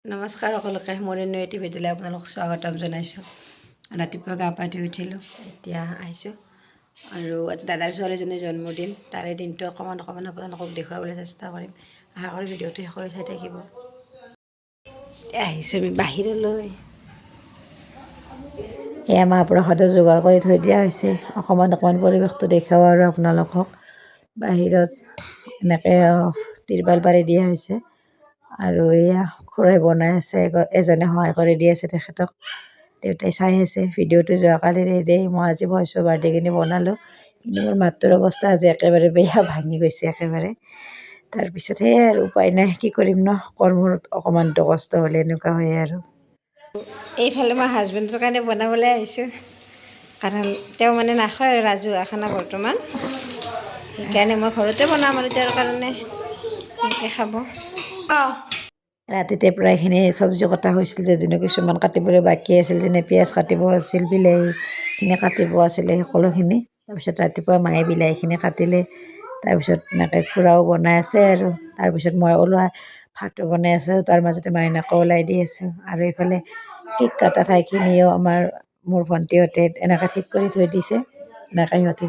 নমস্কাৰ সকলোকে, মোৰ অন্য এটি ভিডিঅ'লৈ আপোনালোক স্বাগতম জনাইছোঁ। ৰাতিপুৱা গা পা ধুই উঠিলোঁ, এতিয়া আহিছোঁ আৰু আজি দাদাৰ ছোৱালীজনীৰ জন্মদিন। তাৰে দিনটো অকণমান অকণমান আপোনালোকক দেখুৱাবলৈ চেষ্টা কৰিম। আশা কৰোঁ ভিডিঅ'টো শেষলৈ চাই থাকিব। এতিয়া আহিছোঁ আমি বাহিৰলৈ। এয়া মাহ প্ৰসাদৰ যোগাৰ কৰি থৈ দিয়া হৈছে। অকণমান অকণমান পৰিৱেশটো দেখুৱাওঁ আৰু আপোনালোকক। বাহিৰত এনেকৈ তিৰপাল পাৰি দিয়া হৈছে আৰু এয়া খুৰাই বনাই আছে, এজনে সহায় কৰি দি আছে তেখেতক। দেউতাই চাই আছে ভিডিঅ'টো। যোৱাকালিৰে দেই, মই আজি ভইচ অভাৰ দি কিনে বনালোঁ, কিন্তু মোৰ মাতটোৰ অৱস্থা আজি একেবাৰে বেয়া, ভাঙি গৈছে একেবাৰে। তাৰপিছত সেয়াই আৰু, উপায় নাই, কি কৰিম ন? কৰ্মত অকণমানতো কষ্ট হ'লে এনেকুৱা হয়। আৰু এইফালে মই হাজবেণ্ডৰ কাৰণে বনাবলৈ আহিছোঁ, কাৰণ তেওঁ মানে নাখায় আৰু ৰাজহুৱা খানা বৰ্তমান। সেইকাৰণে মই ঘৰতে বনাম আৰু তেওঁৰ কাৰণে এনেকৈ খাব। অঁ, ৰাতিতে প্ৰায়খিনি চব্জি কটা হৈছিল যদিও কিছুমান কাটিবলৈ বাকী আছিল, যেনে পিঁয়াজ কাটিব আছিল, বিলাহীখিনি কাটিব আছিলে, সকলোখিনি। তাৰপিছত ৰাতিপুৱা মায়ে বিলাহীখিনি কাটিলে। তাৰপিছত এনেকৈ খুৰাও বনাই আছে আৰু তাৰপিছত মই ওলোৱা ভাতো বনাই আছোঁ, তাৰ মাজতে মাইনাকো ওলাই দি আছোঁ। আৰু এইফালে কেক কটা ঠাইখিনিও আমাৰ মোৰ ভণ্টিহঁতে এনেকৈ ঠিক কৰি থৈ দিছে। এনেকৈ সিহঁতে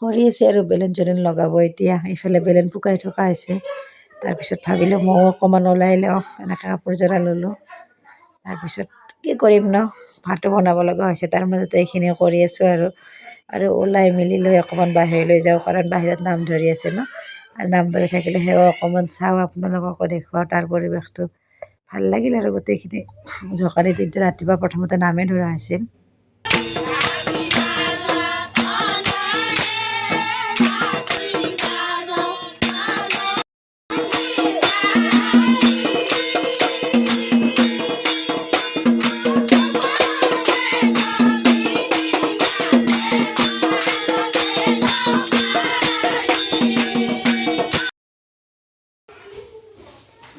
কৰি আছে আৰু বেলুন চেলুন লগাব। এতিয়া এইফালে বেলুন ফুকাই থকা হৈছে। তাৰপিছত ভাবিলোঁ ময়ো অকণমান ওলাই লওঁ, এনেকৈ কাপোৰযোৰা ল'লোঁ। তাৰপিছত কি কৰিম ন, ভাতো বনাব লগা হৈছে, তাৰ মাজতে এইখিনি কৰি আছোঁ আৰু। আৰু ওলাই মেলি লৈ অকণমান বাহিৰলৈ যাওঁ, কাৰণ বাহিৰত নাম ধৰি আছে ন, আৰু নাম ধৰি থাকিলে সেয়াও অকণমান চাওঁ, আপোনালোককো দেখুৱাওঁ তাৰ পৰিৱেশটো। ভাল লাগিল আৰু গোটেইখিনি। যোৱাকালি দিনটো ৰাতিপুৱা প্ৰথমতে নামেই ধৰা হৈছিল।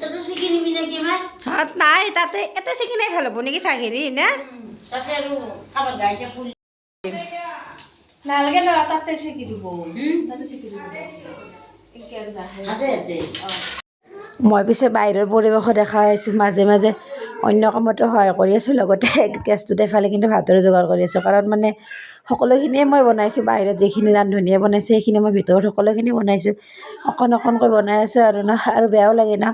তাতে চেকি নিবি নেকি মা? হাত নাই, তাতে এতে চেকি নাই, ভাল হ'ব নেকি চাঘেৰি না? তাতে আৰু কাৰোবাৰ গাইছে ফুল। নালাগে ন, তাতে চেকি দিব, তাতে চেকি দিব। হাতে হাতে। মই পিছে বাহিৰৰ পৰিৱেশো দেখাই আছোঁ, মাজে মাজে অন্য কামতো সহায় কৰি আছোঁ, লগতে গেছটোত এফালে কিন্তু ভাতৰো যোগাৰ কৰি আছোঁ। কাৰণ মানে সকলোখিনিয়ে মই বনাইছোঁ। বাহিৰত যিখিনি ৰান্ধনীয়ে বনাইছে, সেইখিনি মই ভিতৰত সকলোখিনি বনাইছোঁ। অকণ অকণকৈ বনাই আছোঁ আৰু ন, আৰু বেয়াও লাগে ন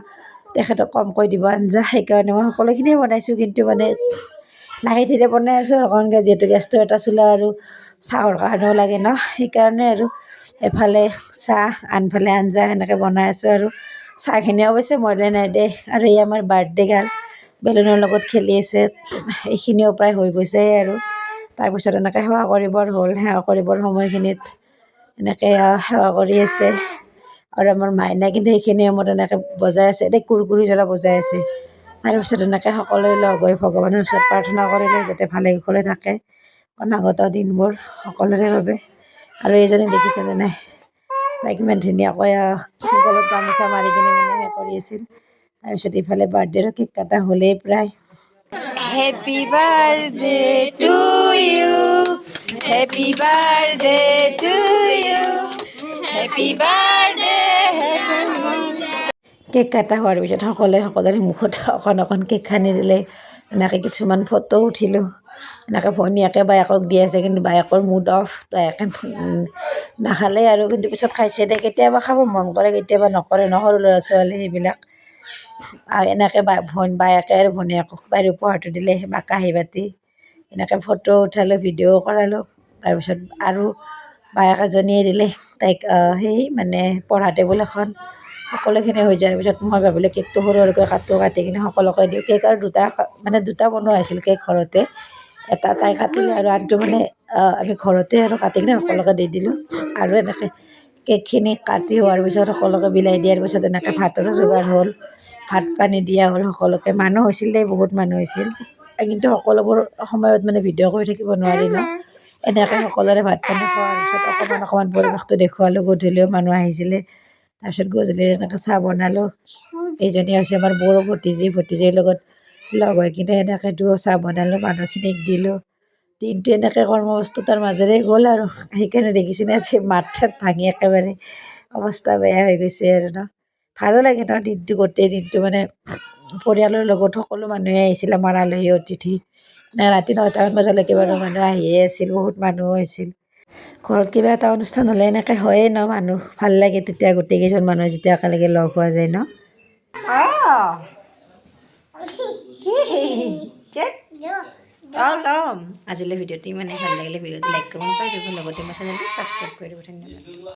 তেখেতক কমকৈ দিব আঞ্জা, সেইকাৰণে মই সকলোখিনিয়ে বনাইছোঁ। কিন্তু মানে লাহে ধীৰে বনাই আছোঁ আৰু, কাৰণ যিহেতু গেছটো এটা চুলা আৰু চাহৰ কাৰণেও লাগে ন, সেইকাৰণে আৰু এফালে চাহ, আনফালে আঞ্জা সেনেকৈ বনাই আছোঁ। আৰু চাহখিনি অৱশ্যে মই নাই দেই। আৰু এই আমাৰ বাৰ্থডে গাৰ্ল বেলুনৰ লগত খেলি আছে। এইখিনিও প্ৰায় হৈ গৈছে আৰু তাৰপিছত এনেকৈ সেৱা কৰিবৰ হ'ল। সেৱা কৰিবৰ সময়খিনিত এনেকৈ সেৱা কৰি আছে আৰু আমাৰ মাইনাই কিন্তু সেইখিনি সময়ত এনেকৈ বজাই আছে দেই, কুৰকুৰি জৰা বজাই আছে। তাৰপিছত এনেকৈ সকলোৱে লগ হৈ ভগৱানৰ ওচৰত প্ৰাৰ্থনা কৰিলে যাতে ভালে কুশলে থাকে অনাগত দিনবোৰ সকলোৰে বাবে। আৰু এইজনী দেখিছেনে নাই, তাই কিমান ধুনীয়াকৈ গলত গামোচা মাৰি কিনে মানে সেই কৰি আছিল। তাৰপিছত ইফালে বাৰ্থডেৰো কেক কটা হ'লেই প্ৰায়। Happy birthday to you, happy birthday to you, happy birthday. Cake কটা হোৱাৰ পিছত সকলোৱে সকলোৰে মুখত অকণ অকণ কেক সানি দিলে। এনেকৈ কিছুমান ফটো উঠিলোঁ। এনেকৈ ভনীয়েকে বায়েকক দি আছে, কিন্তু বায়েকৰ মুড অফ, বায়েকে নাখালে আৰু, কিন্তু পিছত খাইছে দে। কেতিয়াবা খাব মন কৰে, কেতিয়াবা নকৰে ন, সৰু ল'ৰা ছোৱালী সেইবিলাক। আৰু এনেকৈ বায়েকে আৰু ভনীয়েকক তাইৰ উপহাৰটো দিলে বা কাঁহী বাতি। এনেকৈ ফটো উঠালোঁ, ভিডিঅ' কৰালোঁ। তাৰপিছত আৰু বায়েক এজনীয়ে দিলে তাইক সেই মানে পঢ়া টেবুল এখন। সকলোখিনি হৈ যোৱাৰ পিছত মই ভাবিলোঁ কেকটো সৰু সৰুকৈ কাটোঁ, কাটি কিনে সকলোকে দিওঁ। কেক আৰু দুটা, মানে দুটা বনোৱা হৈছিল কেক ঘৰতে। এটা তাই কাটিলে আৰু আনটো মানে আমি ঘৰতে আৰু কাটি কিনে সকলোকে দি দিলোঁ। আৰু এনেকৈ কেকখিনি কাটি হোৱাৰ পিছত, সকলোকে বিলাই দিয়াৰ পিছত এনেকৈ ভাতৰো যোগাৰ হ'ল, ভাত পানী দিয়া হ'ল সকলোকে। মানুহ হৈছিল দেই, বহুত মানুহ হৈছিল, কিন্তু সকলোবোৰ সময়ত মানে ভিডিঅ' কৰি থাকিব নোৱাৰি ন। এনেকৈ সকলোৰে ভাত পানী খোৱাৰ পিছত অকণমান অকণমান পৰিৱেশটো দেখুৱালোঁ। গধূলিও মানুহ আহিছিলে। তাৰপিছত গধূলি এনেকৈ চাহ বনালোঁ। এইজনী হৈছে আমাৰ বৌৰ ভতিজী। ভতিজীৰ লগত লগ হৈ কিনে এনেকৈ দুয়ো চাহ বনালোঁ, মানুহখিনিক দিলোঁ। দিনটো এনেকৈ কৰ্মব্যস্ততাৰ মাজেৰে গ'ল আৰু সেইকাৰণে দেখিছেনে আজি মাত চাত ভাঙি একেবাৰে অৱস্থা বেয়া হৈ গৈছে আৰু ন। ভালো লাগে ন দিনটো, গোটেই দিনটো মানে পৰিয়ালৰ লগত সকলো মানুহে আহিছিল, আমাৰ আলহী অতিথি। ৰাতি 9টামান বজালৈকে বাৰু মানুহ আহিয়ে আছিল, বহুত মানুহ হৈছিল। ঘৰত কিবা এটা অনুষ্ঠান হ'লে এনেকৈ হয়েই ন মানুহ, ভাল লাগে তেতিয়া গোটেইকেইজন মানুহ যেতিয়া একেলগে লগ হোৱা যায় ন। কি ল'ম। আজিলৈ ভিডিঅ'টো ইমানেই। ভাল লাগিলে ভিডিঅ'টো লাইক, কমেণ্ট কৰি দিব, লগতে মোৰ চেনেলটো ছাবস্ক্ৰাইব কৰি দিব। ধন্যবাদ।